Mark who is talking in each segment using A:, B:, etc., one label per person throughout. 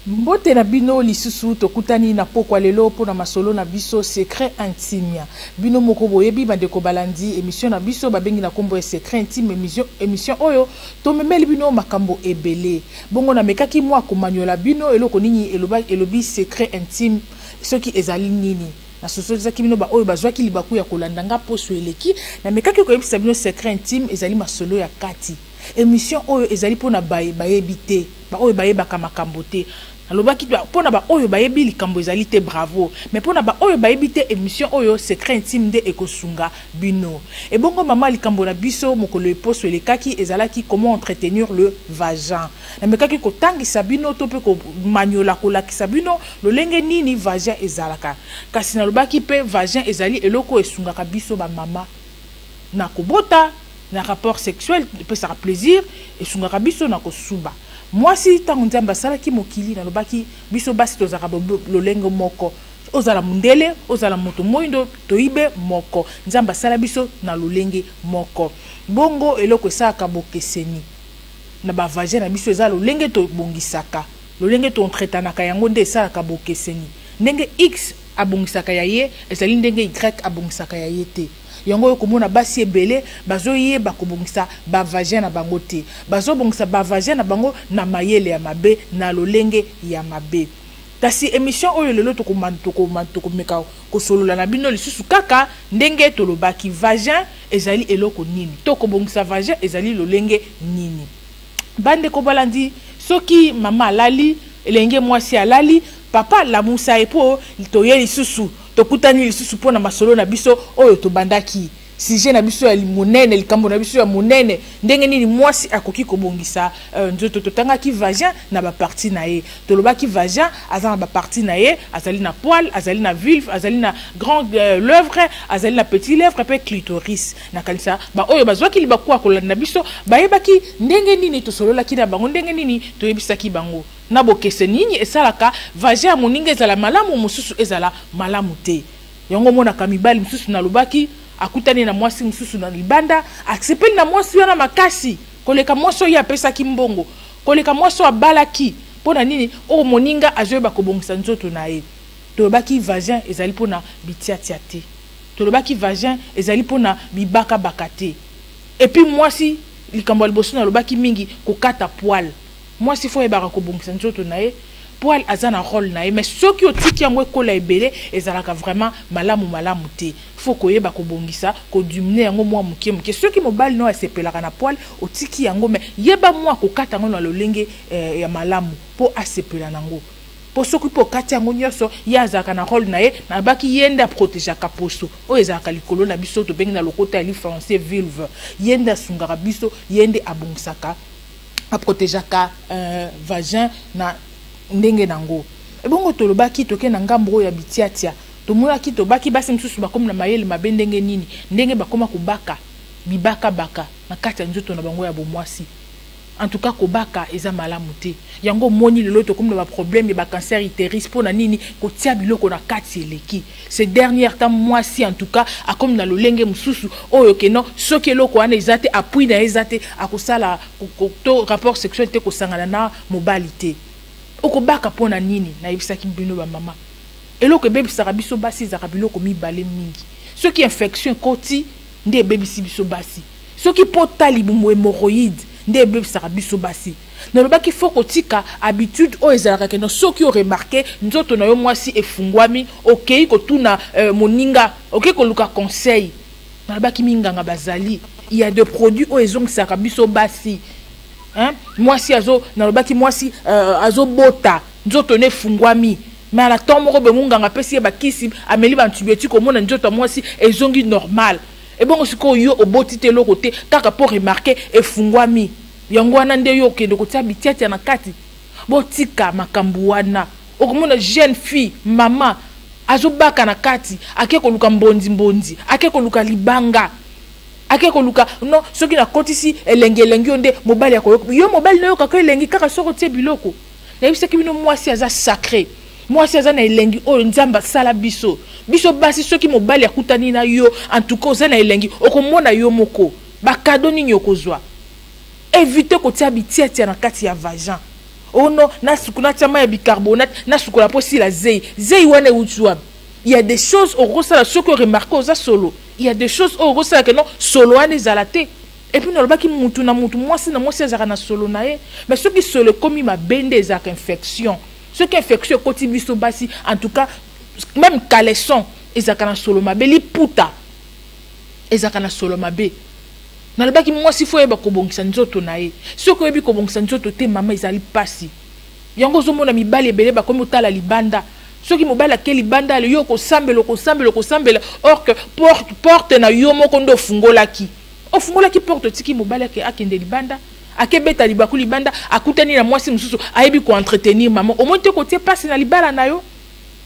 A: Mbote na bino lisusu, tokutani na pokwa lelo mpo na masolo na biso Secret Intime. Bino moko boyebi, bandeko balandi emission na biso babengi na nkombo ya Secret Intime, émission oyo tomemeli bino makambo ebele. Bongo namekaki mwa komanyola bino eloko nini elobi secret intime, soki ezali nini. Nasosolisaki bino baoyo bazwaki libaku ya kolanda nga poso eleki, namekaki koyebisa bino secret intime ezali masolo ya kati. Emission oyo ezali mpona baye bayebi te, baoyo bayebaka makambo te. Nalobaki mpona baoyo bayebi likambo ezali te, bravo, mais mpona baoyo bayebi te, emission oyo Secret Intime nde ekosunga bino. Ebongo mama, likambo na biso mokolo eposo elekaki ezalaki comment entretenir le vagin. Namekaki kotangisa bino to mpe komanyola, kolakisa bino lolenge nini vagin ezalaka. Kasi nalobaki mpe vagin ezali eloko esungaka biso bamama na kobota, na rapport sexuel, epesaka plaisir, esungaka biso na kosuba. Mwasi, ntango Nzambe asalaki mokili, nalobaki biso basi tozalaka lolenge moko. Ozala mondele, ozala moto moindo, toyibe moko. Nzambe asala biso na lolenge moko. Bongo eloko esalaka bokeseni na bavagin na biso eza lolenge tobongisaka, lolenge toentretanaka yango nde esalaka bokeseni. Ndenge X abongisaka ya ye ezali ndenge Y abongisaka ya ye te. Yango oyo komona basi ebele bazoyeba kobongisa bavagin na bango te, bazobongisa bavagin na bango na mayele ya mabe, na lolenge ya mabe. Kasi emission oyo lelo tokomeka kosolola na bino lisusu kaka ndenge tolobaki vagin ezali eloko nini, to kobongisa vagin ezali lolenge nini. Bandeko balandi, soki mama alali, elenge mwasi alali, papa lamusa ye mpo toye lisusu, tokutani lisusu mpo na masolo na biso oyo tobandaki. Sujet na biso ya monene, likambo na biso ya monene, ndenge nini mwasi akoki kobongisa nzoto. Totangaki vagin na bapartie na ye. Tolobaki vagin aza na bapartie na ye, azali na poil, azali na vulve, azali na grande lèvre, azali na petit lèvre mpe clitoris. Nakanisa baoyo bazwaki libaku ya kolanda biso bayebaki ndenge nini tosololaki na bango, ndenge nini toyebisaki bango na bokeseni nini esalaka vagin ya moninga ezala malamu, mosusu ezala malamu te. Yango omonaka mibali mosusu, nalobaki, akutani na mwasi mosusu na libanda, asepeli na mwasi wana makasi koleka mwasi oyo apesaki mbongo, koleka mwasi oyo abalaki. Mpo na nini? Oyo moninga azoyeba kobongisa nzoto na ye. Tolobaki vagin ezali mpona bitiatia te, tolobaki vagin ezali mpona bibakabaka te. Et puis mwasi, likambo ya liboso nalobaki mingi, kokata poil. Mwasi faut oyebaka kobongisa nzoto na ye. Poil aza na rôle na ye, mais soki otiki yango ekola ebele, ezalaka vraiment malamu malamu te. Faut koyeba kobongisa, kodiminuer yango mwa moke moke. Soki mobali no asepelaka na poil, otiki yango, mais yeba mwa kokata yango na lolenge ya malamu mpo asepela nango. Mpo soki mpo okati yango nyonso, ye azalaka na rôle na ye. Nabaki ye nde aprotégeaka poso oyo ezalaka likolo na biso, tobengi na lokota ya français vulve. Ye nde asungaka biso, ye nde abongisaka, aprotégeaka vagin na ndenge nango. Ebongo tolobaki toke na ngambo oyo ya bitiatia. Tomonaki, tobaki basi mosusu bakomi na mayele mabe. Ndenge nini? Ndenge bakoma kobaka bibakabaka na kati ya nzoto na bango ya bomwasi. En tout cas, kobaka eza malamu te. Yango omoni lelo tokomi na baproblème ya bacancer utérus. Mpo na nini? Kotia biloko na kati eleki ces derniers temps. Mwasi en tout cas akomi na lolenge mosusu oyo keno soki eloko wana eza te, appui na ye eza te, akosala to rapport sexuel te, kosangana na mobali te. Okobaka mpo na nini? Nayebisaki bino bamama, eloko ebebisaka biso basi ezalaka biloko mibale mingi. Soki infection ekoti nde ebebisi biso basi, soki pota libumu, hémorroïde, nde ebebisaka biso basi. Nalobaki faut kotika habitude oyo ezalaka keno soki oremarquer nzoto na yo mwasi efungwami, okei kotuna moninga, okei koluka conseil. Nalobaki minganga bazali, il y a de produits oyo ezongisaka biso basi, hein? Mwasi azo, nalobaki mwasi azobota, nzoto ne efungwami, mais ala temps moko boye monganga apesi ye bakisi, ameli baantibiotique, omona nzoto ya mwasi ezongi normal. Ebongo sikoyo yo oboti te, eloko te, kaka mpo remarquer efungwami, yango wana nde yo okende kotia bitiatia na kati. Botika makambo wana. Okomona jeune fille, mama azobaka na kati, ake koluka mbonzi-mbonzi, ake koluka libanga, ake koluka non, soki nakotisi elengi elengi oyo nde mobali akoyoka. Yo mobali noyokaka elengi kaka soki otie biloko. Nayebisaki bino mwasi aza sacré, mwasi aza na elengi oyo Nzambe asala biso, biso basi. Soki mobali akutani na yo, en tout cas oza na elengi, okomona yo moko bacadeau nini okozwa. Évite kotia bitiatia na kati ya vagin. Oh non, natia mai ya bicarbonate, nasukola mpo sila zei. Zei wana euti wapi? Il y a des choses okosala soki oremarquer oza solo. Il y a des choses oyo okosala ke non, solo wana ezala te. Et puis nalobaki mutu na mutu, mwasi na mwasi azalaka na solo na ye. Mais soki solo ekomi mabe nde ezalaka infection. Soki infection ekoti biso basi, en tout cas même caleçon ezalaka na solo mabe, liputa ezalaka na solo mabe. Nalobaki mwasi faut oyeba kobongisa nzoto na ye. Soki oyebi kobongisa nzoto te, mama, ezali mpasi. Yango ozomona mibali ebele bakomi otala libanda. Soki mobali ake libanda, ale yo okosambela, okosambela, okosambela, or que porte na yo moko nde ofungolaki. Ofungolaki porte, otiki mobali akende libanda, akebeta libaku libanda, akutani na mwasi mosusu ayebi koentretenir. Mama, omoni te kotie mpasi na libala na yo?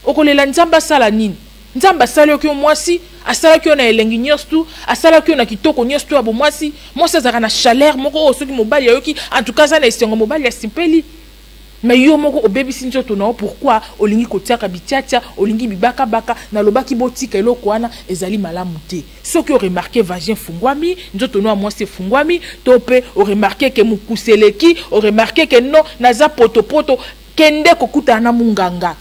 A: Okolela Nzambe asala nini? Nzambe asalaki yo mwasi, asalaki yo na elengi nyonso tu, asalaki yo na kitoko nyonso tu ya bomwasi. Mwasi azalaka na chaleur moko oyo soki mobali ayoki, en tout cas aza na esengo, mobali asimpeli. Mais yo moko obebisi nzoto na yo. Pourquoi olingi kotiaka bitiatia, olingi bibakabaka? Nalobaki botika eloko wana, ezali malamu te. Soki oremarquer vagin efungwami, nzoto no ya mwasi efungwami, to mpe oremarquer ke mokuse eleki, oremarquer ke non, naza potopoto, kende kokutana na munganga.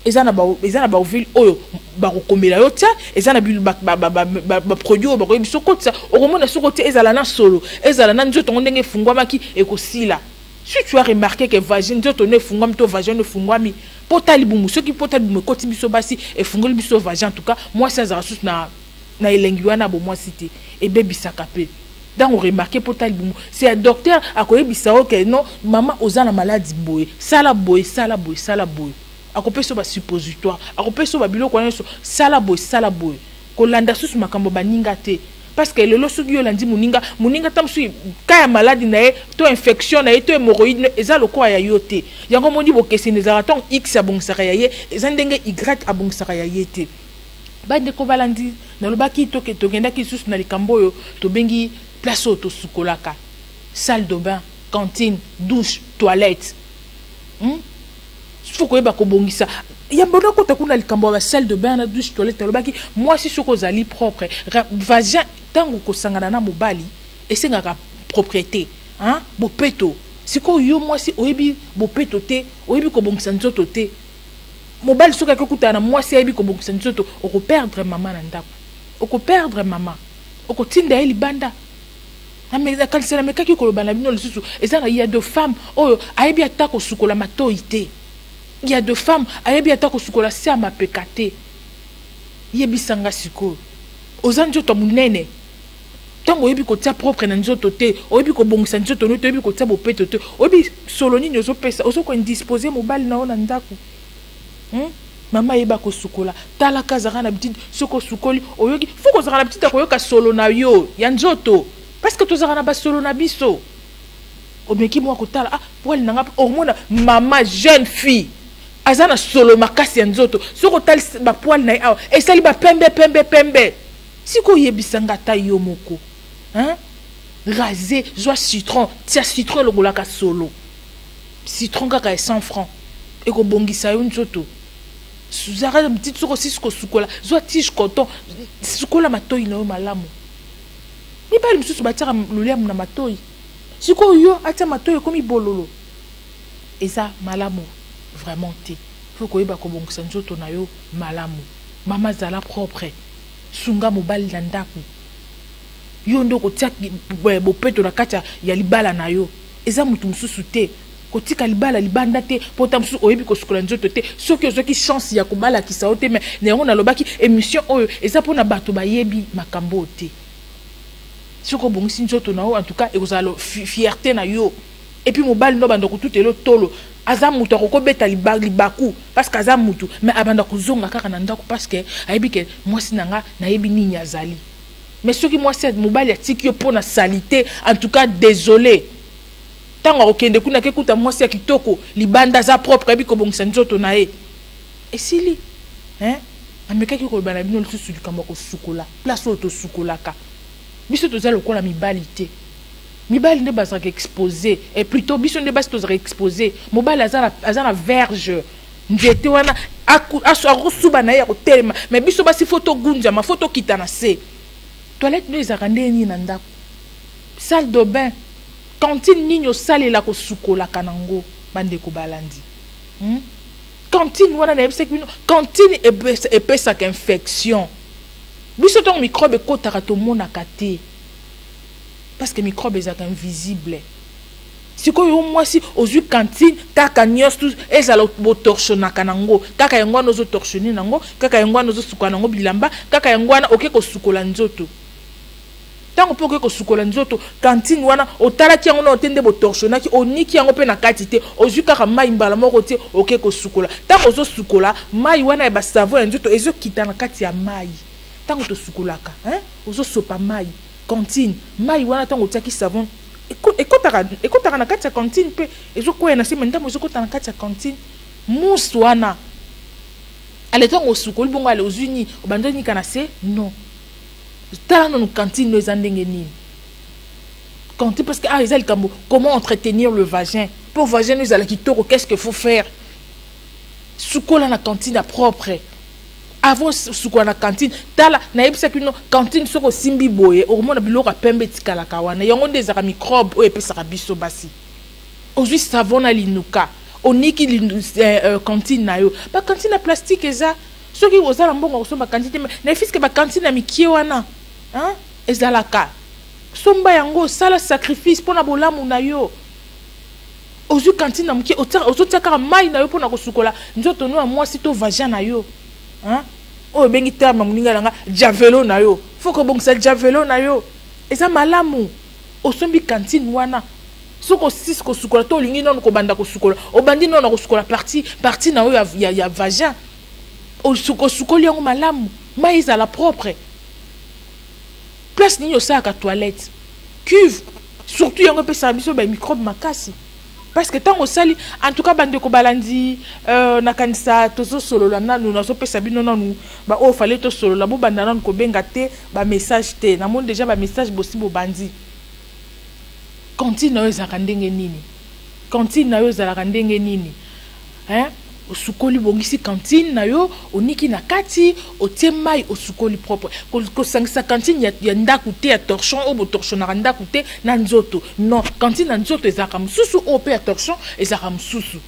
A: Eza na baovile oyo bakokomela yo tia, eza na baproduit oyo bakoyebi soki otisa, okomona soki otia, ezala na solo, ezala na nzoto ngo ndenge efungwamaki, ekosila. Si tu as remarqué que vagin, nzoto no efungwami to vagin no efungwami, pota libumu, soki pota libumu ekoti biso basi, efungoli biso vagin, en tout cas mwasi azala susu na elengi wana bomwasi te, ebebisaka mpe. Ntango remarquer pota libumu, c'est ya docteur akoyebisa yo ke non, mama, oza na maladi boye, sala boye, sala boye, sala boye. Akopesa yo basuppositoire, akopesa yo babiloko wana nyonso, sala boye, sala boye. Kolanda susu makambo baninga te, parce que lelo soki yo olandi moninga, moninga ta mosusu ka ya maladi na ye to infection na ye to hémorroïde eza lokola ya yo te. Yango moni bokeseni ezalaka. Ntango X abongisaka ya ye, eza ndenge Y abongisaka ya ye te. Bandeko balandi, nalobaki tokendaki lisusu na likambo oyo tobengi place oyo tosukolaka: salle de bain, cantine, douche, toilette, Faut koyeba kobongisa. Yambo nakota kuna likambo ya basalle de bain na douche, toilette, alobaki mwasi soki ozali propre, vagin ntango kosangana na mobali esengaka propriété, hein? Bopeto. Sikoyo yo mwasi oyebi bopeto te, oyebi kobongisa nzoto te, mobali soki akokutana na mwasi ayebi kobongisa nzoto, okoperdre mama na ndako, okoperdre mama, okotinda ye libanda. Nakanisa namekaki koloba na bino lisusu, eza na ya de femme oyo ayebi ata kosukola matoi te, ya de femme ayebi ata kosukola se ya mapeka te. Yebisanga sikoyo, oza nzoto ya monene, ntango oyebi kotia propre na nzoto te, oyebi kobongisa nzoto no te, oyebi kotia bopeto te, oyebi solo nini ozopesa, ozokoindisposer mobali na yo na ndako, Mama, yeba kosukola. Talaka, azalaka na habitude, soki osukoli, oyoki, faut kozalaka na habitude ya koyoka solo na yo ya nzoto, parce que tozalaka na basolo na biso. Omeki mwa kotala, ah, poil na nga, omona mama jeune fille aza na solo makasi ya nzoto, soki otali bapoils na ye awa, esali bapembe pembe pembe. Sikoyo oyebisanga ata yo moko, hein? Rase, zwa citron, tia citron, elongolaka solo. Citron kaka ya 100 franc ekobongisa yo nzoto. Zaka mtiti, soki osisi kosukola, zwa tige coton, sukola matoi na yo malamu. Mibali mosusu batiaka loliamu na matoi, sikoyo yo atia matoi ekomi bololo, eza malamu vraiment te. Faut koyeba kobongisa nzoto na yo malamu. Mama, zala propre, sunga mobali na ndako. Yo nde okotia bopeto na kati ya libala na yo, eza motu mosusu te. Kotika libala libanda te mpo ta mosusu oyebi kosukola nzoto te. Soki ozwaki chance ya kobalakisa yo te, mais na yango nalobaki émission oyo eza mpona bato bayebi makambo oyo te. Soki obongisi nzoto na yo, en tout cas ekozala fierté na yo. Et puis mobali no abanda kotutela tolo, aza moto akokobeta libaku parce que aza motu, mais abanda kozonga kaka na ndako parce que ayebi ke mwasi na nga nayebi nini azali. Mais soki mwasi, mobali atiki yo mpo na saleté, en tout cas désolé. Ntango akokende kuna, akekuta mwasi ya kitoko libanda, aza propre, ayebi kobongisa nzoto na ye, esili, hein? Amekaki koloba na bino lisusu likambo ya kosukola, place oyo tosukolaka. Biso toza lokola mibali te. Mibali nde bazalaka exposé, et plutôt biso nde basi tozalaka exposé. Mobali aza na verge, nzete wana akosuba na ye ya kotelema, mais biso basi faut togunzama, faut tokita na se. Toilette no ezalaka ndenge nini na ndako? Salle de bain, cantine nini osalela kosukolaka nango? Bandeko balandi, Cantine wana, nayebisaki bino, cantine epesaka infection. Biso ntango microbe ekotaka, tomonaka te, parce que microbe ezalaka invisible. Sikoyo yo mwasi ozwi cantine kaka nyonso, ezala botorchonnaka nango kaka yango wana, ozotorchonner nango kaka yango wana, ozosukola nango bilamba kaka yango wana, oke kosukola nzoto. Ntango mpe okoki kosukola nzoto, cantine wana otalaki yango nano te, nde botorchonnaki, oniki yango mpe na kati te, ozwi kaka mai mbala moko te, oke kosukola. Ntango ozosukola, mai wana ya basavon ya nzoto ezokita na kati ya mai. Ntango tosukolaka, ozosopa mai, cantine, mai wana, ntango otiaki savon, ekotaka na kati ya cantine mpe ezokwea na nsima. Ndambo ezokota na kati ya cantine, mousse wana. Ale, ntango osukoli bongo, ale, ozwi nini, obandi onika na se. Non, tala nanu cantine no eza ndenge nini, cantine, parce que ah, eza likambo comment entretenir le vagin. Mpo vagin no ezala kitoko, qu'est ce que faut faire? Sukola na cantine ya propre. Avant sukola na cantine, tala, nayebisaki bino, cantine soki osimbi boye, okomona biloko ya pembe etikalaka wana. Yango nde ezalaka microbe oyo epesaka biso basi. Ozwi savon na linuka, oniki cantine na yo. Bacantine ya plastique eza, soki oza na mbongo kosomba cantine te, na fiske bacantine ya mikie wana ezalaka, somba yango, osala sacrifice mpona bolamu na yo. Ozwi cantine na mokie, ozotia kaka mai na yo mpona kosukola nzoto no ya mwasi to vagin na yo, oyo ebengi terme moninga na nga, javelo na yo. Faut kobongisa javelo na yo, eza malamu. Osombi cantine wana, soki osisi kosukola to olingi nano kobanda kosukola, obandi nano na kosukola partie na yo ya vagin. Osukoli yango malamu, mai ezala propre. Place nini osalaka toilette? Cuve surtout, yango epesaka biso bamicrobe makasi, parce que ntango osali. En tout cas, bandeko balandi, nakanisa tozosolola nanu, nazopesa bino nanu baoyo fale tosolola. Bobanda nanu kobenga te, bamessage te, namoni déjà bamessage bosi bobandi. Cantine na yo ezalaka ndenge nini? Cantine na yo ezalaka ndenge nini, hein? Osukoli, bongisi cantine na yo, oniki na kati, otie mai, osukoli propre. Kosangisa cantine ya ndako te, ya torchon oyo botorchonnaka ndako te, na nzoto. Non, cantine na nzoto ezalaka mosusu, oyo mpe ya torchon ezalaka mosusu.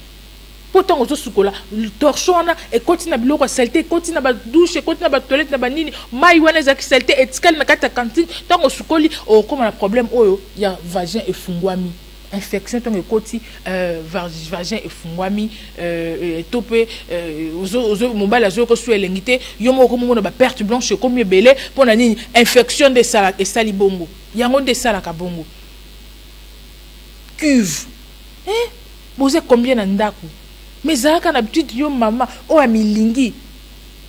A: Mpo ntango ozosukola, torchon wana ekoti na biloko ya saleté, ekoti na badouche, ekoti na batoilette, na banini. Mai wana ezalaki saleté, etikali na kati ya cantine. Ntango osukoli, okóma na problème oyo ya vagin efungwami, infection. Ntango ekoti, vagin efungwami, to mpe mobali azoyoka su elengi te, yo moko okomomona baperte blanche ekomi ebele. Mpo na nini? Infection nde esali bongo, yango nde esalaka bongo. Cuve, eh? Boza combien na ndako? Mais ezalaka na habitude, yo mama oyo amilingi,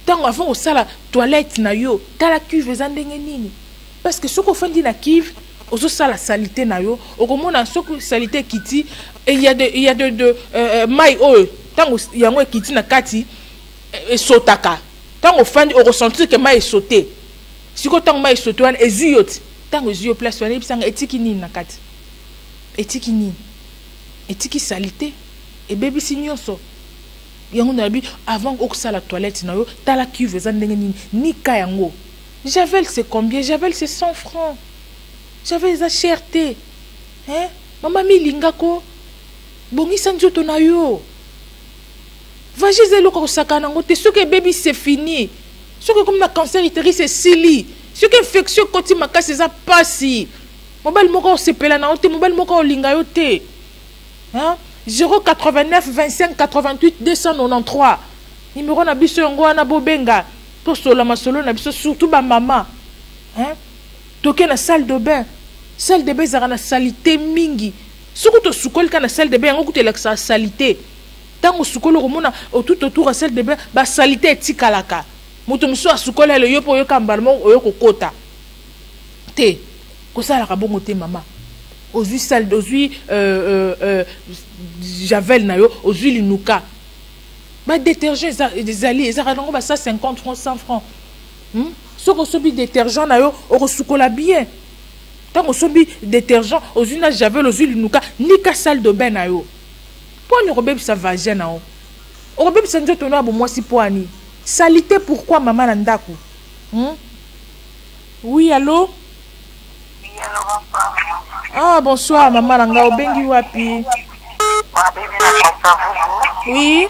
A: ntango avant kosala toilette na yo, tala cuve eza ndenge nini. Parce que soki ofandi na cuve, ozosala saleté na yo, okomona soki saleté ekiti, il y a de mai oyo, ntango yango ekiti na kati, esotaka. Ntango ofandi, okosentir ke mai esote. Sikoyo ntango mai esote wana, ezwi yo ti, ntango ezwi yo place wana, eyebisanga etiki nini na kati? Etiki nini? Etiki saleté, ebebisi nyonso. Yango nalobi, avant okosala toilette na yo, tala cuve eza ndenge nini, nika yango. Javel, c'est combien? Javel, c'est 100 francs. Javel eza cher te, hein? Mama, milingako, bongisa nzoto na yo. Vagin eza eloko kosakana nango te. Soki ebebi, c'est fini. Soki ekomi na cancer utérus, esili. Soki infection ekoti makasi, eza pasi. Mobali moko osepela na yo te, mobali moko olinga yo te, hein? 089 25 88 293, numéro na biso yango wana. Bobenga, tosola masolo na biso, surtout bamama, hein? Toke na salle de bain. Salle de bain ezalaka na saleté mingi. Soki tosukoli kaka na salle de bain, yango kutu elakisaka saleté. Ntango osukoli, okomona tout autour ya salle de bain basaleté etikalaka. Moto mosusu asukoli, ale, yo mpe oyoka mbala moko, oyo kokota te. Kosalaka bongo te. Mama, ozwi salle, ozwi javel na yo, ozwi linuka, badétergent ezali, ezalaka nango ba 150 francs, 100 francs, Soki osombi détergent na yo, okosukola bien. Ntango osombi détergent, ozwi na javel, ozwi linuka, nika salle de bain na yo. Mpo ani okobebisa vagin na yo? Okobebisa nzoto no ya bomwasi mpo ani? Saleté pourquoi, mama na ndako, Oui, allo? Ah, bonsoir mama na ngai, obengi wapi? Oui.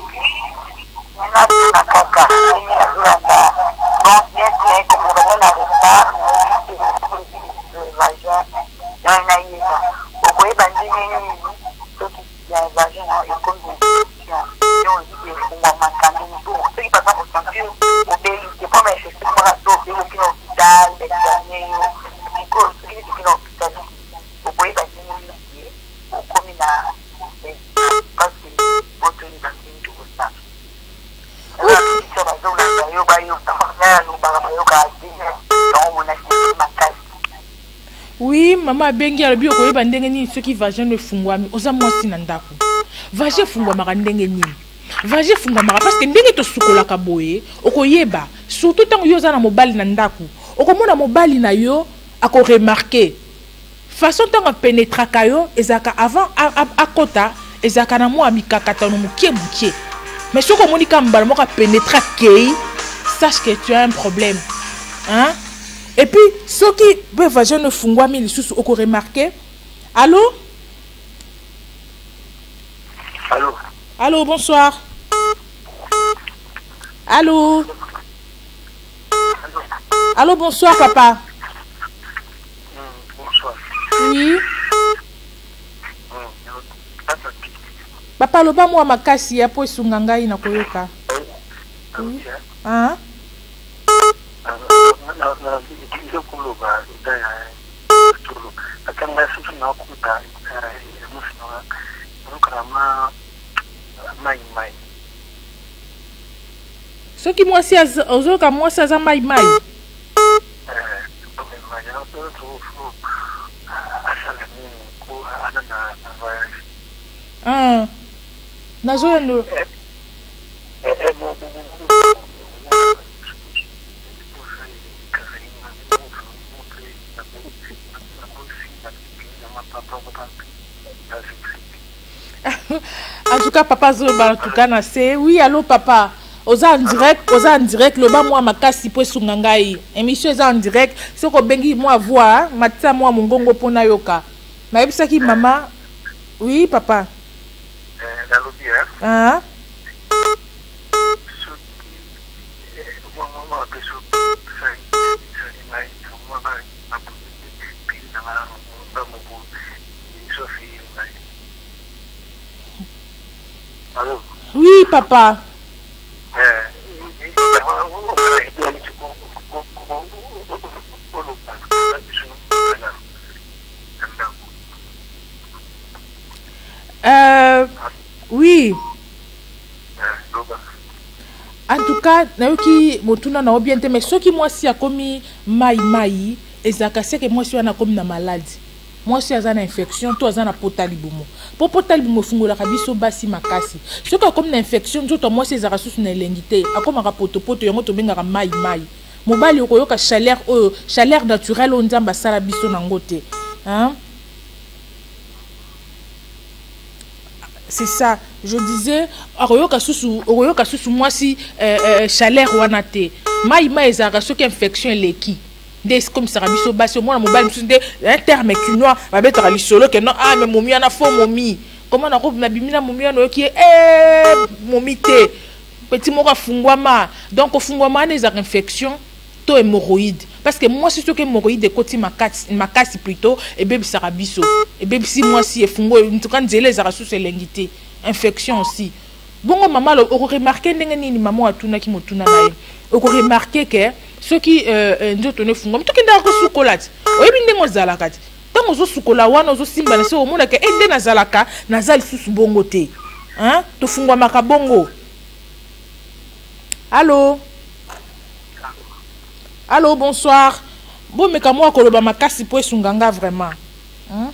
B: Okoyeba ndenge nini soki ya vagin na ekomi infection yo efungwamaka ndenge soki par exemple osentir obeli te mpo ma infection moko so obeli oki na hôpital baexamine yo sikoyo soki neti oki na hôpital okoyeba ndenge nini ye okomi na parce que po toyeba ndenge tokosala biso bazolanda yo bayoka nga alobaka bayokaka te yango monaki makasi.
A: Oui, mama abengi, alobi okoyeba ndenge nini soki vagin no efungwami. Oza mwasi na ndako, vagin efungwamaka ndenge nini? Vagin efungwamaka parce que ndenge tosukolaka boye, okoyeba surtout ntango yo oza na mobali na ndako, okomona mobali na yo akoremarquer façon ntango apenetraka yo, ezalaka avant akota, ezalaka na mwa mikakatano mokie mokie. Mais soki omoni ka mbala moko apenetre, akei, sache que tu as un problème, hein? Et puis soki mpe vagin no efungwami lisusu, okoremarquer. Allo?
C: Allô?
A: Allo, bonsoir. Allo? Allo, bonsoir papa.
C: Bonsoir.
A: Oui. Papa, loba mwa makasi ya po esunga ngai na koyoka. Oui. Ah?
C: Koloba eza ya tolo ata ngai soki nakuta mosi nanga nazokala ma mai mai.
A: Soki mwasi ozoyoka mwasi aza mai mai.
C: Asala nini ko aza na voyage?
A: Ah. Nazoyando. En tout cas papa azoloba, en tout cas na se. Oui, allo papa, oza en direct, oza en direct. Loba mwa makasi po esunga ngai, émission eza en direct. Soki obengi, mwa voix matisa mwa mongongo mpo nayoka. Nayebisaki mama. Oui papa.
C: Nalobi
A: ah?
C: Soki mwa biso ngai na nga moko sofi ngai. Allo?
A: Oui papa. Oui, en tout cas nayoki motuna na yo bien te, mais soki mwasi akomi mai mai, ezalaka seke mwasi wana akomi na maladi, mwasi aza na infection to aza na pota libumu, mpo pota libumu efungolaka biso basi makasi. Soki akomi na infection, nzoto ya mwasi ezalaka susu na elengi te, akomaka potopoto, yango tobengaka mai mai. Mobali okoyoka chaleur oyo, chaleur naturelle oyo Nzambe asala biso nango te, hein? C'est ça, je disais, akoyoka susu, okoyoka susu mwasi chaleur wana te. Mai mai ezalaka soki infection eleki nde ekomisaka biso basi. Omona mobali mosusu nde un terme kinois babetaka lisolo ke non, ah mais momi wana fo momi, comment nako nabimi na momi wana, oyoki ye eh, momi te, petit moko afungwama. Donc ofungwama wana ezalaka infection to hémorroïde, parce que mwasi soki hémorroïde ekoti makasi, makasi plutôt ebebisaka biso, ebebisi mwasi, efungo, en tout cas nzela ezalaka susu elengi te. Infection aussi bongo. Mama, okoremarquer ndenge nini? Mama atunaki motuna na ye, okoremarquer ke soki nzoto no efungwami, tokendaka kosukola ti oyebi ndenge ozalaka ti ntango ozosukola wana, ozosimba na se, omonaka e nde nazalaka, naza lisusu bongo te, hein? Tofungwamaka bongo. Allo, allo, bonsoir. Bomeka mwa koloba makasi po esunga nga vraiment, hein?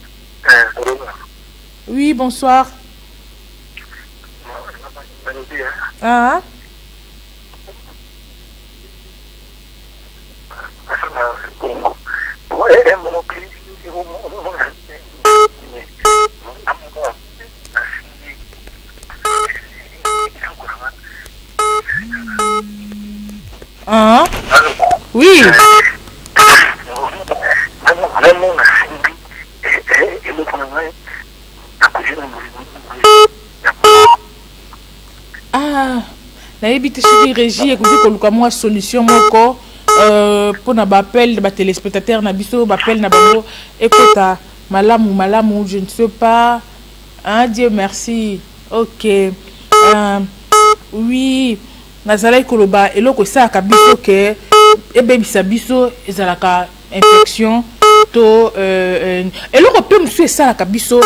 A: Oui, bonsoir. Ah. Ah. Oui.
C: Vraiment nasimbi eloko na ngai.
A: Nayebi te soki régie ekoki koluka mwa solution moko mpona baappel batéléspectateur na biso, baappel na bango ekota malamu malamu. Je ne sais pas, hein. Dieu merci. Ok, oui, nazalaki koloba eloko esalaka biso ke ebebisa biso ezalaka infection to eloko mpe mosusu esalaka biso,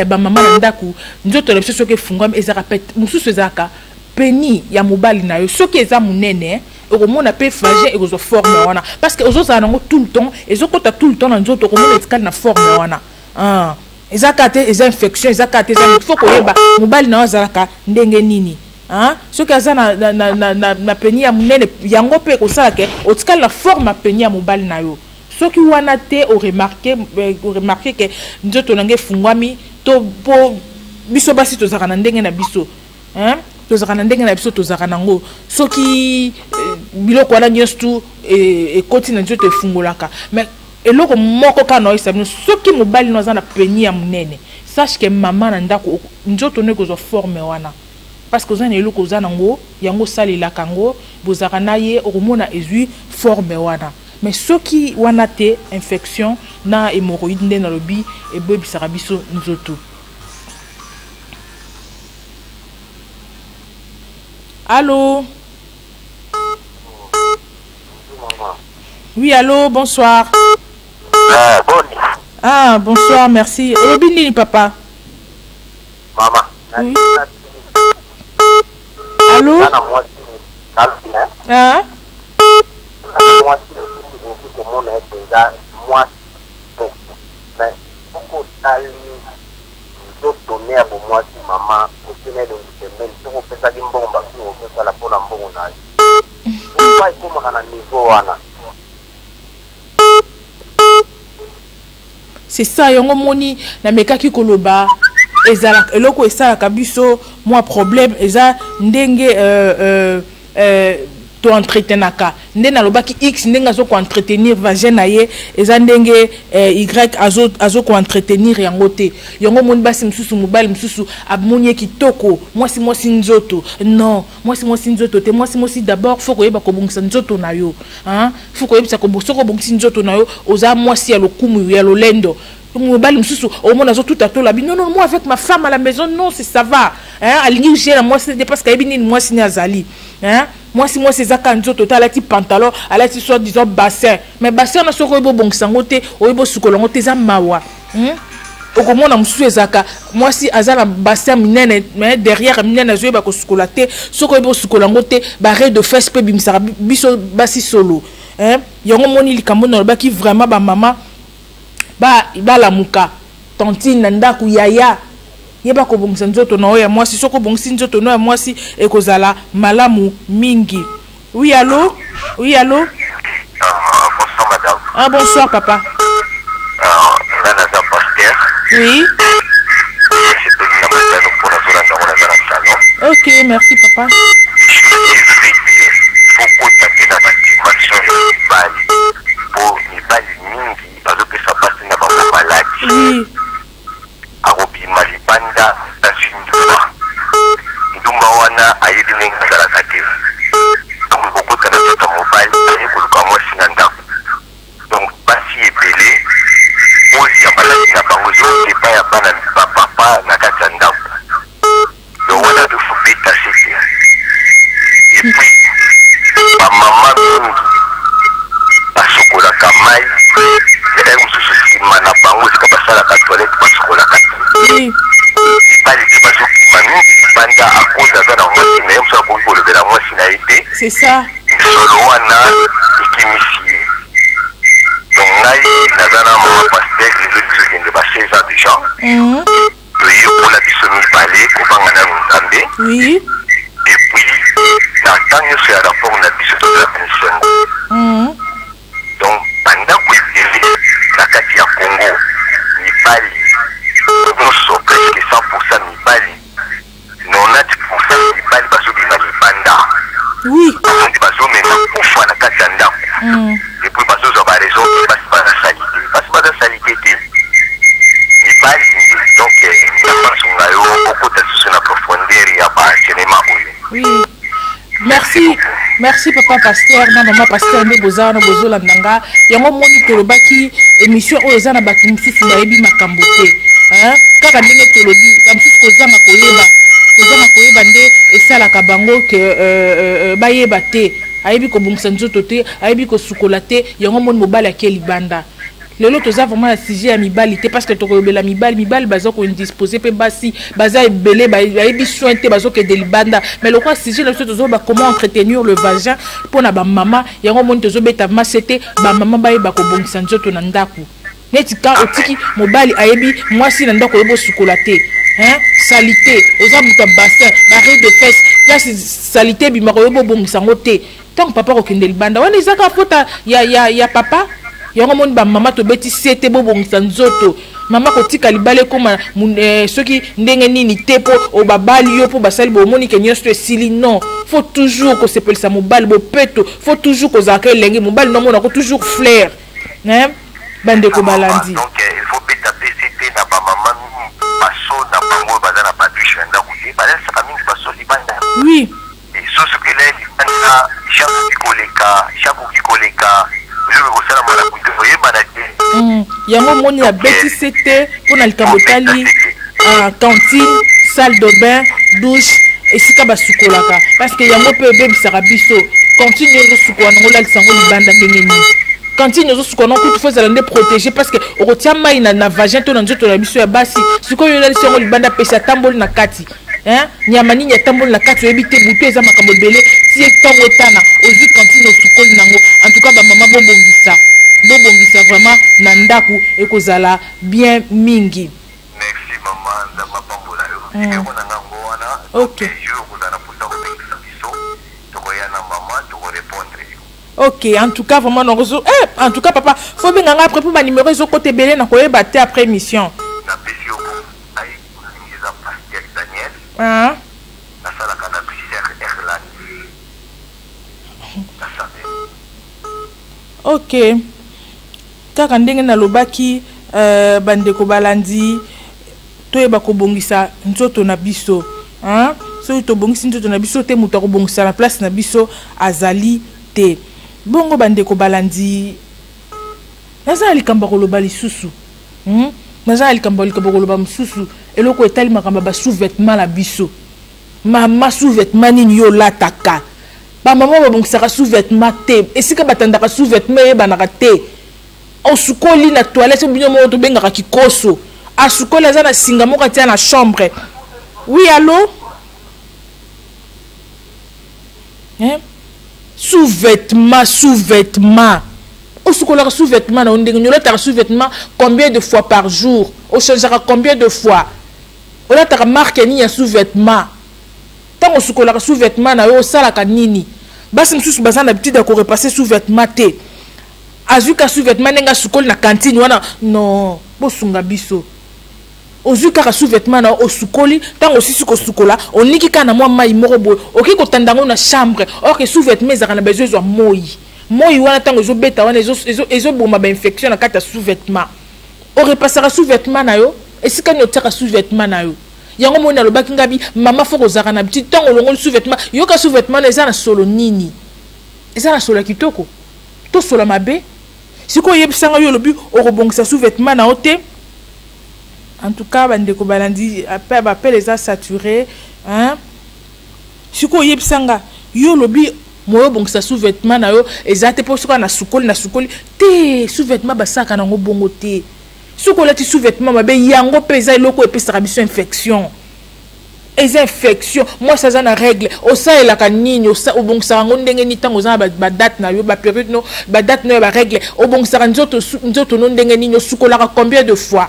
A: bamama na ndako, nzoto na biso soki efungwami ezalaka pe mosusu, ezalaka pénis ya mobali na yo. Soki eza monene, okomona mpe vagin ekozwa forme wana, parce que ozozala nango tout le temps, ezokɔta tout le temps na nzoto, okomona etikali na forme wana. Ah. Eza kaka te eza infection, eza kaka te eza. Faut koyeba mobali na yo azalaka ndenge nini, hein? Soki aza na pénis ya monene, yango mpe ekosala ke otikali na forme ya pénis ya mobali na yo. Soki wana te, oremarquer ke nzoto na ngai efungwami to mpo biso basi tozalaka na ndenge na biso, hein? Tozalaka na ndenge na biso, tozalaka nango. Soki biloko wana nyonso tu ekoti na nzoto, efungolaka. Mais eloko moko kaka na oyesa bino: soki mobali no aza na pénis ya monene, sache ke mama na ndako, nzoto no ekozwa forme wana, parce que oza na eloko, oza nango, yango osalelaka yango, bozalaka na ye, okomona ezwi forme wana. Mais soki wana te, infection na hémorroïde nde nalobi ebebisaka biso nzoto. Allô? Oui, allô, bonsoir.
C: Ah, boni?
A: Ah, bonsoir, merci. Olobi nini, papa?
C: Mama.
A: Oui. Allô?
C: Na mwasi nalobi na
A: Ah?
C: mwasi okoki komona ete eza mwasi, mais soki otali nzoto ne ya bomwasi, mama, otina elongi pembeni, soki opesaki mbongo bafingo, okosala mpona mbongo na yo. Pourquoi ekomaka na niveau wana?
A: C'est ça, yango moni namekaki koloba, ezalaka eloko esalaka biso mwa problème, eza ndenge toentretenaka. Nde nalobaki x ndenge azokoentretenir vagin na ye, eza ndenge y azokoentretenir yango te. Yango omoni basi mosusu, mobali mosusu amoni ye kitoko, mwasi mwasi nzoto. Non, mwasi mwasi nzoto te. Mwasi mwasi, d'abord faut koyeba kobongisa nzoto na yo, hein? Faut koyebisa, soki obongisi nzoto na yo, oza mwasi ya lokumu, ya lolendo. Mobali mosusu omona azotuta tola bi: "Non, non, moi avec ma femme à la maison, non, c'est ça va, hein?" Alingi je na mwasi te, parce que ayebi nini mwasi ne azali, hein? Mwasi mwasi eza kaka nzoto te. Alati pantalon, alati soi disant bassin, mais bassin wana soki oyebi obongisa yango te, oyebi osukola yango te, eza mawa, Okomona mosusu ezalaka mwasi aza na bassin minene, mais derrière minene, azoyeba kosukola te. Soki oyebi osukola yango te, baraies de fesse mpe ebimisaka biso basi solo, hein? Yango moni likambo nalobaki, vraiment bamama balamuka, tantine na ndako, yaya, yeba kobongisa nzoto na oyo ya mwasi. Soki obongisi nzoto na oyo ya mwasi, ekozala malamu mingi. Oui, allo? Oui, allo?
C: Bonsoir, madame.
A: Ah, bonsoir, papa.
C: Nga naza pasteur.
A: Oui.
C: Nasepeli na matano mpo nazolanda ngo, naza na salon.
A: Ok, merci, papa.
C: Fokota te na badimension ya mibali, mpo mibali mingi bazopesa basi na bango maladi. Akobima libanda, azwi ndumba, ndumba wana ayebi ndenge azalaka te. Donc kokota na nzoto ya mobali, aye koluka mwasi na ndako. Donc basi ebele, oyo ya maladi na bango ezouta epai ya bana bapapa na kati ya ndako. Donc wana il faut beta sete. Et puis bamama mingi basokolaka mai elai mosusu nsima na bango, esika basalaka toilette, basokolaka te. Mibali mpe bazokima mingi libanda akoza aza na mwasi na ye, mosu akoki kolobela mwasi na ye te.
A: C'est ça.
C: Solo wana ekimisi ye. Donc ngai naza na mama pasteur, lelo tozokende ba 16 ans déjà. Toyekola biso mibale kobanga nanu Nzambe. Et puis na ntango nyonso ya rapport na biso, tozalaka esengo. Donc bandako ebele na kati ya Congo, mibali nyonso, presque 100 mibali, 90 mibali bazobima libanda. Bazondi, bazomema kufa na kati ya ndako. Et puis bazozwa baraison, basi baza saleté, basi baza saleté te, mibali nde. Donc nasunga yo okota lisusu na profondeur ya baenseignement oyo.
A: Oui. Merci, merci papa pasteur na mama pasteur nde boza wana bozolanda nga. Yango moni tolobaki émission oyo eza na bato mosusu bayebi makambo te. Hein? Kaka ndenge tolobi, ba mosusu kozanga koyeba, kozanga koyeba nde esalaka bango ke bayeba te. Ayebi kobongisa nzoto te, ayebi kosukola te, yango moni mobali ake libanda. Lelo toza vraiment na sujet ya mibali te parce que tokolobela mibali, mibali baza ko indisposer pe basi baza ebele bayebi soin te, bazokende libanda. Mais lokola sujet na biso tozoloba comment entretenir le vagin mpona ba mama, yango moni tozobeta masete, ba mama bayeba kobongisa nzoto na ndako. Neti ka otiki mobali ayebi mwasi na ndako oyebi osukola te, hein, salite, oza moto ya bassin, ba raies de fesses, place salite ebimaka oyebi obongisa yango te. Ntango papa akokende libanda wana eza kaka faute ya papa. Yango moni ba mama tobeti sete bobongisa nzoto. Mama kotika libala ekoma soki ndenge nini te po obabali yo po basali bo omoni ke nyonso esili. Non, faut toujours kosepelisa mobali bopeto, faut toujours kozalaka elenge mobali no amonako toujours flair, hein, bandeko balandi.
C: Donc il faut beta PCT na ba mama mingi baso na bango baza na ba douche na ndako te, balalisaka mingi baso libanda.
A: Oui.
C: Sosokele libanda, chakoki koleka, chakoki koleka, eloko ekosalama na butu oyebana te.
A: Yango moni na betise te mpo na likambo etali cantine, salle de bain, douche, esika basukolaka, parce que yango mpe ebebisaka biso. Cantine oyo ozosukola nango, olalisa yango libanda ndenge nini? Cantine ozosukola nango kutu fo ezala nde protégé, parce que okotia mai na vagin to na nzoto na biso ya basi. Sikoyo olalisi yango libanda, pesi atamboli na kati, hein? Nyama nini atamboli na kati oyebi te. Butu eza makambo ebele, tie ntongo etana ozwi cantine osukoli nango. En tout cas bamama bobongisa, bobongisa vraiment na ndako, ekozala bien mingi.
C: Merci mama, Nzambe apambola yo. Numéro na ngango wana.
A: Ok.
C: Jour okozala na mposa kobengisa biso, tokoya na mama, tokorépondre yo.
A: Ok, en tout cas vraiment nakozo, en tout cas papa, faut benga nga après po ba numéro ezokota ebele na koyeba te après émission.
C: Napesi yo ngai eza pasteur Daniel.
A: Ah.
C: Nasalaka na Bruxelles Airlines. Nasante.
A: Ok. Kaka ndenge nalobaki, bandeko balandi, toyeba kobongisa nzoto na biso, hein? Soki tobongisi nzoto na biso te, moto akobongisa na place na biso azali te. Bongo bandeko balandi, naza na likambo ya koloba lisusu, Naza na likambo ya koloba mosusu, eloko etali makambo ya ba sous-vêtements na biso. Mama, sous-vêtement nini yo olataka? Bamama babongisaka sous-vêtement te, esika batandaka sous-vêtement eyebanaka te. Osukoli na toilette, bino moko tobengaka kikoso, asukoli aza na singa moko atia na chambre. Oui, allo, hein? Sous-vêtement, sous-vêtement, osukolaka sous-vêtement na yo ndenge nini? Olataka sous-vêtement combien de fois par jour? Ochangeaka combien de fois? Olataka marque nini ya sous-vêtement? Ntango osukolaka sous-vêtement na yo, osalaka nini? Basi mosusu baza na habitude ya korepasser sous-vêtement te, azwi ka sous-vêtement ndenge asukoli na cantine wana. Non, bosunga biso. Ozwi kaka sous-vêtement na yo, osukoli, ntango osisi kosukola, oniki kaka na mwa mai moko boye, okoki kotanda yango na chambre. Or que sous-vêtement ezalaka na besoin ezwa moi. Moi wana ntango ezobeta wana ezoboma bainfection na kati ya sous-vêtement. Orepasaka sous-vêtement na yo esika nini? Otiaka sous-vêtement na yo? Yango moi nalobaki ngabi mama, fo kozalaka na habitude, ntango olongoli sous-vêtement, yoka sous-vêtement na eza na solo nini, eza na solo ya kitoko to solo mabe. Sikoyo oyebisanga yo, olobi okobongisa sous-vêtement na yo te. En tout cas bandeko balandi, bapele eza saturé, hein? Sikoyo oyebisanga yo, olobi moyo obongisa sous-vêtement na yo eza te, mpo soki nasukoli, nasukoli te. Sous-vêtement basalaka nango bongo te. Soki olati sous-vêtement mabe, yango mpe eza eloko epesaka biso infection, eza infection. Mwasi aza na règle, osalelaka nini? Obongisaka yango ndenge nini? Ntango oza na badate na yo, bapériode no, badate no ya barègle, obongisaka nzoto no ndenge nini? Osukolaka combien de fois?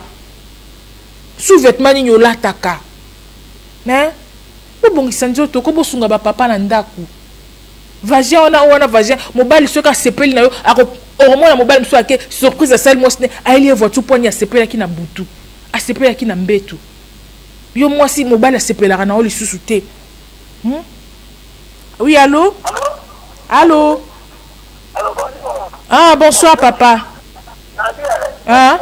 A: Sous-vêtement nini olataka, hein? Bobongisa nzoto ko bosunga bapapa na ndako. Vagin wana, wana vagin, mobali soki asepeli na yo, okomona mobali mosusu ake surprise, asali mwasi ne ayeli ye voiture mponi asepelaki na butu, asepelaki na mbetu. Yo mwasi, mobali asepelaka na yo lisusu te, Oui, allo, allo. Ah, bonsoir papa. Ah,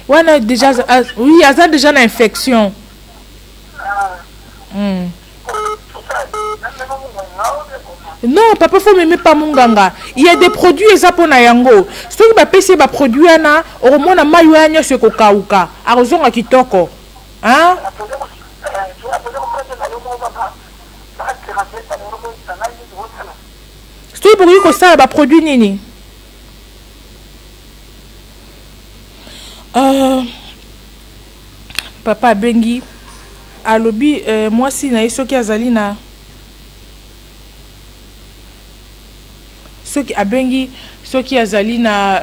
A: Wana déjà, oui, aza déjà na infection. Non, papa, faut même pas munganga. Il y a des produits eza pona yango. Soki bapesi ye baproduit wana, okomona mai wana nyonso ekokauka, akozonga kitoko, hein? Soki bokoki kosala baproduit nini? Papa abengi, alobi mwasi na ye soki azali na, soki abengi, soki azali na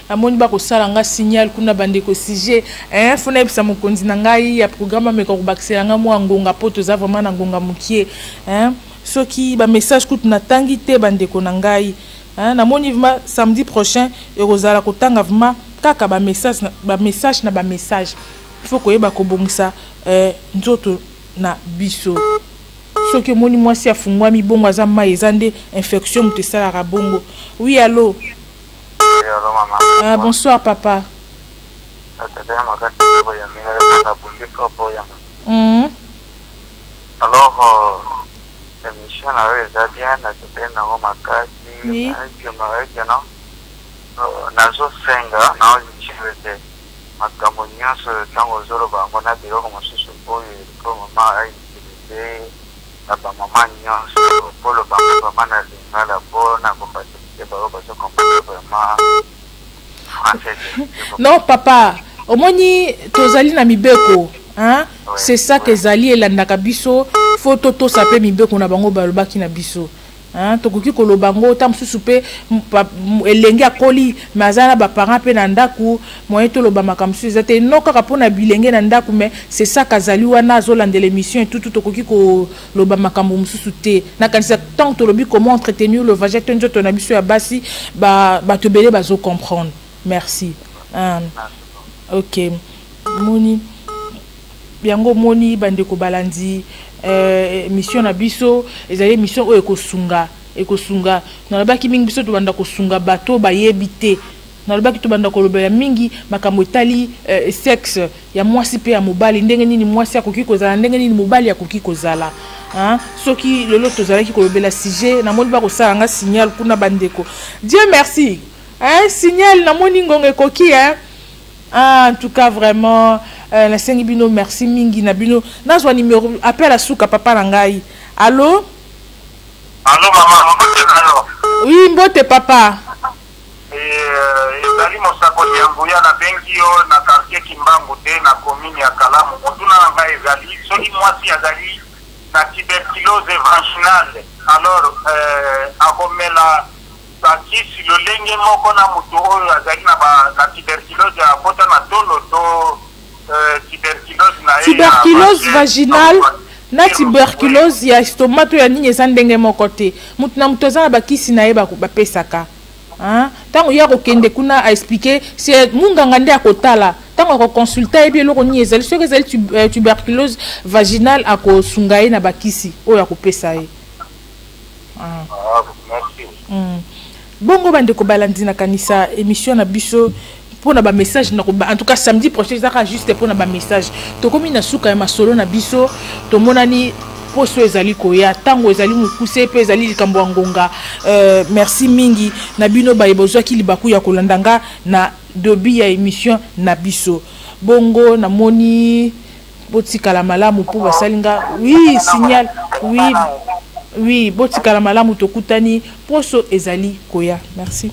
A: namoni bakosala nga signal kuna, bandeko. Sujet, hein, fo nayebisa mokonzi na ngai ya programme ameka kobakisela nga mwa ngonga, mpo toza vraiment na ngonga mokie, hein. Soki bamessage kutu natangi te, bandeko na ngai, hein, namoni vraiment samedi prochain ekozala kotanga vraiment kaka bamessage, bamessage na bamessage. Il faut koyeba kobongisa nzoto na biso. Soki omoni mwasi afungwami bongo, aza mai, eza nde infection moto esalaka bongo. Oui, allo?
B: Oui, allô, maman.
A: Ah, bonsoir papa.
B: Alors, émission na yo eza bien, nasepeli nango makasi. Non, nazosenga naozitie te makambo nyonso ntango ozoloba yango na biloko mosusu oyo po mama autiliser na bamama nyonso, mpo loba yango vraiment na lingala mpo na kofaciliter bango bazocomprendre vraiment français te.
A: Non papa, omoni, tozali na mibeko, hein? C'est ça que ezali elandaka biso, fo totosa mpe mibeko na bango balobaki na biso, hein? Tokoki koloba yango ta mosusu mpe elenge akoli, me aza na baparent mpe na ndako, moyen toloba makambo mosusu eza te, non kaka mpona bilenge na ndako, mais c'est ça kazali wana azolandela émission etutu, tokoki koloba makambo mosusu te. Nakanisa ntango tolobi comment entretenir le vagin to nzoto na biso ya basi, bato ebele bazocomprendre. Merci, hein. Ok, moni yango, omoni bandeko balandi, émission na biso ezali émission oyo ekosunga, ekosunga. Nalobaki mingi, biso tobanda kosunga bato bayebi te. Nalobaki tobanda kolobela mingi makambo etali sexe ya mwasi mpe ya mobali, ndenge nini mwasi akoki kozala, ndenge nini mobali akoki kozala, hein? Soki lelo tozalaki kolobela sujet, namoni bakosala nga signal kuna, bandeko. Dieu merci, hein? Signal, namoni ngonga ekoki, hein? Ah, en tout cas vraiment, nasengi bino merci mingi na bino. Nazwa numéro appel asuka, papa na ngai. Allo?
C: Allo mama, mbote na yo.
A: Oui, mbote papa.
C: Ezali mosakoli ya nguya, nabengi yo na quartier Kimbangu te, na commune ya Kalamu. Motuna na ngai ezali soki mwasi azali na tuberculose vaginale, alors akomela bakisi lolenge moko na moto oyo azali na tuberculose ya pota na tolo to tuberculose na ye?
A: Tuberculose vaginale na tuberculose ya estomac to ya nini eza ndenge moko te. Moto na moto aza na bakisi na ye bapesaka. Ntango ye akokende kuna aexpliquer, c'est munganga nde akotala. Ntango akoconsulte, ayebi eloko nini ezali. Soki ezali tuberculose vaginale, akosunga ye na bakisi oyo akopesa ye.
C: Ah, merci.
A: Bongo bandeko balandi, nakanisa émission na biso mpona bamessage, en tout cas samedi prochain ezaka juste mpona bamessage. Tokomi na suka ya masolo na biso. Tomonani poso ezali koya, ntango ezali mokuse mpe ezali likambo ya ngonga. Merci mingi na bino baye bozwaki libaku ya kolanda nga na début ya émission na biso. Bongo namoni botikala malamu mpo basali nga, oui, signal. Oui, oui, botikala malamu, tokutani poso ezali koya. Merci.